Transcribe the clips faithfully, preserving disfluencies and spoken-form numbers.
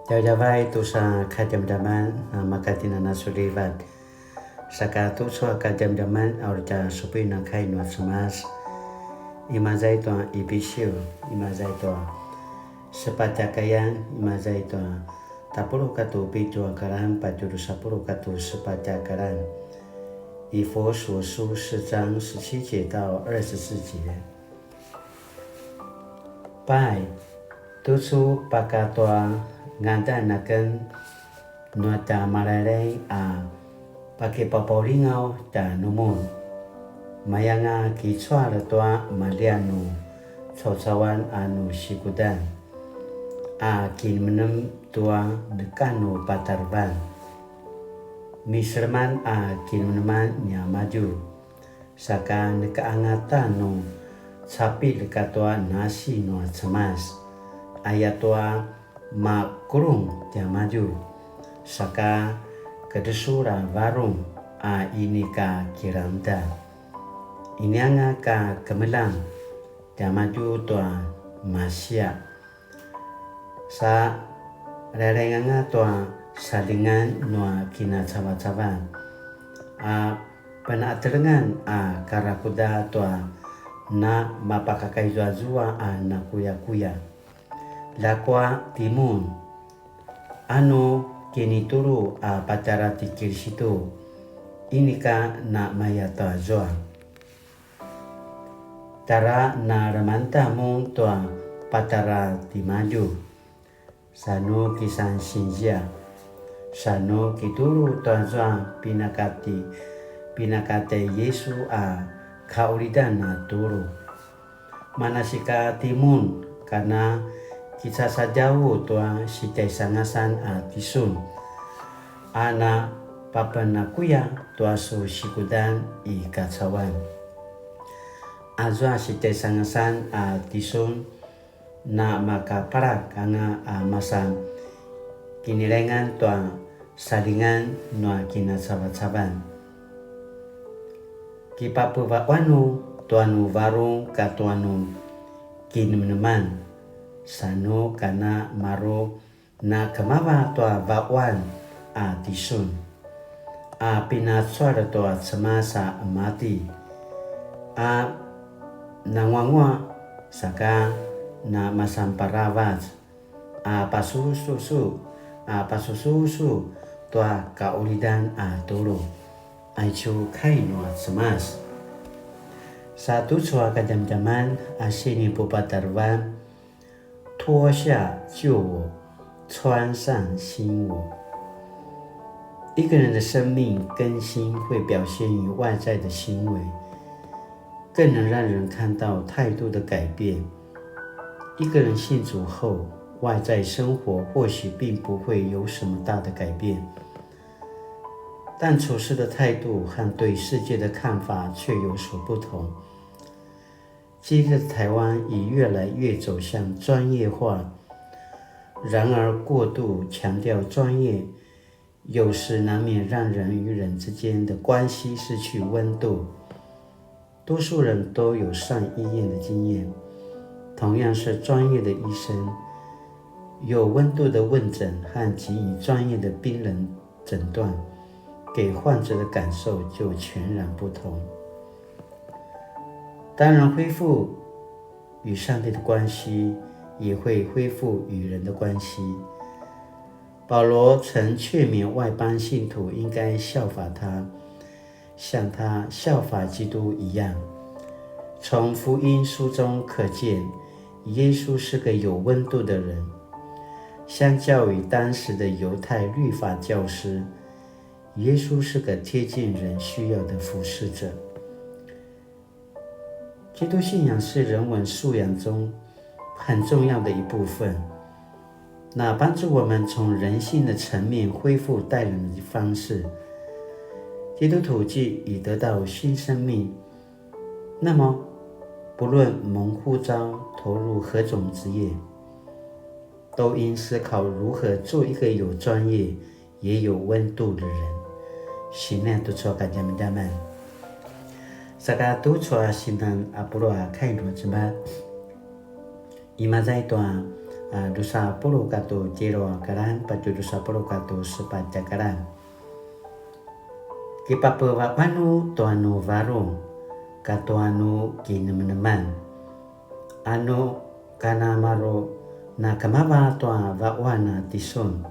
Djavadjavay tusa kadjamadjaman a makatinanasulivat. Saka tucu a kadjamadjaman a uri tja supuin a kai nua Cemas. Imaza i tua Ipisu, imaza i tua sepatj a kayan, imaza i tua tapuluq katua pitju a karan, patje drusa puluq katua sepatj a karan. 以弗所書四章十七节到二十四节。 Pai, tucu pakatua ngadan aken nua tja Malailai a pakipapaulingaw tjanumun. Mayanga kicual tua maljia nu caucauan a nu sikudan, a kinemenem tua neka nu patarevan. Miseleman a kinemeneman niamadju. Saka neka angata nu capilj katua nasi nua Cemas, ayatua makulung tiamadju, saka kedresul a varung a inika kilangda. Inianga ka kemeljang tiamadju tua masiaq. Sa lailainganga tua saljingan nua kinacavacavan, a penatelengan a karakuda tua na mapakakaizuazua a nakuyakuya. Ljakua timun, anu kinitulu a patjara ti Kilisitu, inika na maya tua zua. Tjara na lemangeda mun tua patjara timadju, sa nu kisan sinzia, sa nu kitulu tua zua pinakati, pinakati Yisu a kaulidan a tulu. Manasika timun, kana kicasadjavu tua sitjaisangasan a tisun, a na papenakuya tua su sikudan i kacauan. Azua sitjaisangasan a tisun, na makapalak anga a masa kinilaingan tua saljingan nua kinacavacavan. Kipapuva'uanu tua nu varung katua nu kinemeneman, sa nu kana maru na kemava tua va'uan a tisun, a pinacual tua Cemas a emati, a nanguanguaq, saka na masanparavac, a pasususu, a pasususu tua kaulidan a tulu. Aicu kai nua Cemas. Sa tucu a kadjamadjaman a sinipupatarevan, 脱下舊我，穿上新我。一个人的生命更新会表现于外在的行为，更能让人看到态度的改变。一个人信主后，外在生活或许并不会有什么大的改变，但处事的态度和对世界的看法却有所不同。 今日台湾已越来越走向专业化，然而过度强调专业，有时难免让人与人之间的关系失去温度。多数人都有上医院的经验，同样是专业的医生，有温度的问诊和给予专业的病人 诊断，给患者的感受就全然不同。当然，恢复与上帝的关系，也会恢复与人的关系。保罗曾劝勉外邦信徒应该效法他，像他效法基督一样。从福音书中可见，耶稣是个有温度的人。相较于当时的犹太律法教师， 耶稣是个贴近人需要的服侍者。基督信仰是人文素养中很重要的一部分，那帮助我们从人性的层面恢复待人的方式。基督徒既已得到新生命，那么不论蒙呼召投入何种职业，都应思考如何做一个有专业 也有温度的人。Sinaya tucu a kadjamadjaman. Saka tucu a sinan a pulu a kai nua Cemas. Imaza i tua a, dusa puluq katu tjelu a kalan, patje dusa puluq katu sepatj a kalan. Kipapevavanu tua nu varung, katua nu kinemeneman. Anu kanamaru na kemava tua vaquan a tisun,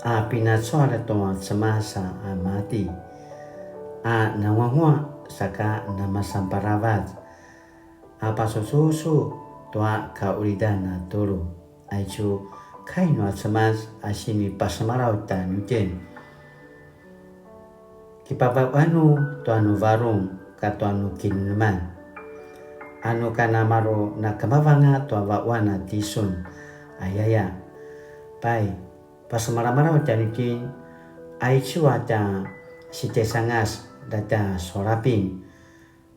a pinacual tua Cemas a mati, a nanguanguaq saka namasan paravac, a pasususu tua kaulidan a tulu. Aicu kai nua Cemas a sinipasemalaw tjanuitjen. Kipapavavanu tua nu varung katua nu kinemeneman. Anu kanamaru na kemavanga tua vaquan a tisun, ayaya. Pai, pasemalamalaw tjanuitjen, aicu a tja sitjaisangas, da tja sualapin,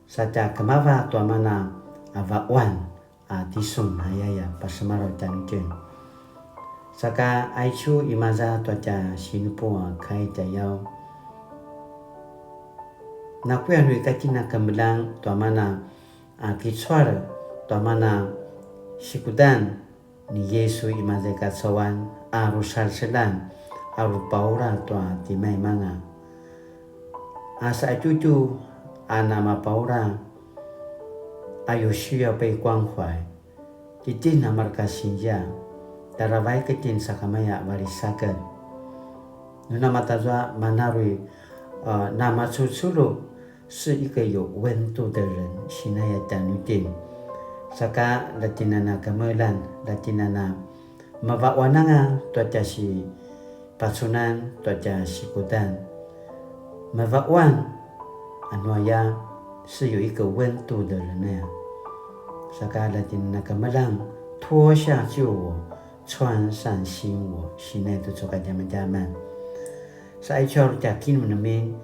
sa tja kemava tua mana a vaquan a tisun, ayaya, pasemalamalaw tjanuitjen. Saka aicu imaza tua tja sinupu a kai tjayaw. Nakuya nu ika tjen a kemeljang tua mana a kicual, tua mana sikudan ni Yisu imaza i kacauan, a rusalselan, a rupaula tua timaimanga. A saqetju a namapaula, a 有需要被關懷, titjen a mareka sinzia, tjara vaik itjen sakamaya valisaken. Nu namatazua mana uri, a, namacuculu, 是一个有温度的人, sinaya tjanuitjen. Saka la tjen a na kemeljang, la tjen a na mavaquananga tua tja sipacunan, tua tja sikudan. Mavaquan, anu aya, 是有一个温度的人 aya. Saka la tjen a na kemeljang, 脱下旧我，穿上新我, sinaya tucu a kadjamadjaman. Sa aicu a uri tja kinemenemen,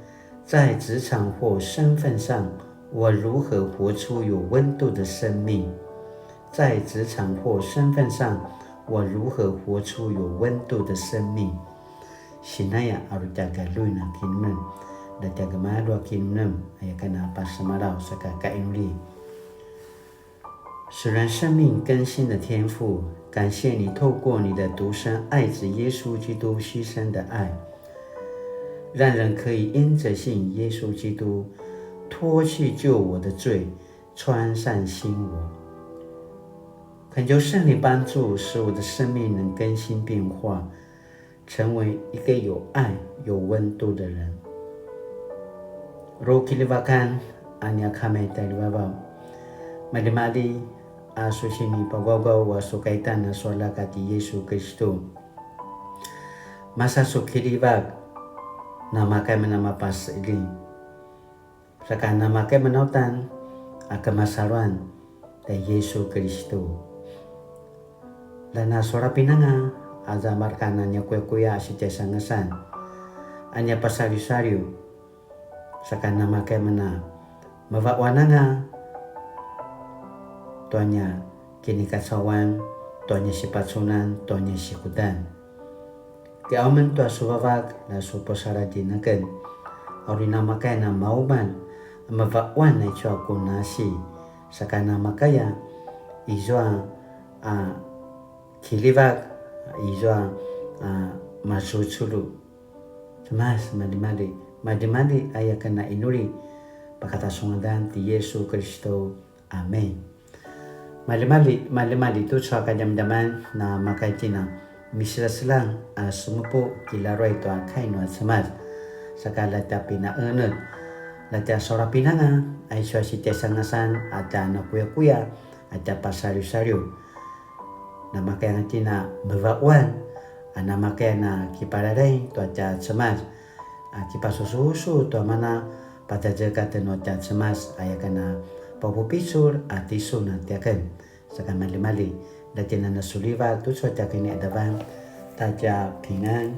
在职场或身份上，我如何活出有温度的生命？在职场或身份上，我如何活出有温度的生命？Sinaya a uri tja galjuin a kinemenem, da tja gemalju a kinemenem, aya ken a pasemalaw saka kainuli. 使人生命更新的天父，感谢你透过你的独生爱子耶稣基督牺牲的爱，让人可以因着信耶稣基督，脱去旧我的罪，穿上新我。恳求圣灵帮助，使我的生命能更新变化， 成为一个有爱、有温度的人。Ru kilivakan a nia Kama i tjaivavaw, maljimalji a su sinipagawgaw a su kaitan a su aljak a ti Yisu Kiristu. Masa su kilivak, namakaya amen a mapaseljang. Saka namakaya amen a uta a kemasaluan tjai Yisu Kiristu. Lja na su lapinanga aza mareka na nia kuyakuya a sitjaisangasan, a nia pasaliwsaliw. Saka namakaya amen a mavaquananga tua nia kinikacauan, tua nia sipacunan, tua nia sikudan. Kiqaumen tua su vavak, lja su pusaladj tjanuaken. A uri namakaya amen a maumalj a mavaquan aicu a ku nasi, saka namakaya izua a kilivak, izua a macuculu. Cemas, maljimalji, maljimalji aya ken a inuli, pakata su ngadan ti Yisu Kiristu. Amen. Maljimalji, maljimalji tucu a kadjamadjaman, namakaya itjen a miselaselang a semupu kilaruay tua kai nua Cemas. Saka lja tja pinaenetj, lja tja su lapinanga aicu a sitjaisangasan, a tja nakuyakuya, a tja pasaliwsaliw. Namakaya itjen a mevaquan, a namakaya amen a kipaljaljay tua tja Cemas, a kipasususu tua mana patjazekatj nua tja Cemas, aya ken a papupicul a tisun a tiaken. Saka maljimalji, lja itjen a na suliva tucu a tja kiniqadavan, ta tja pingan.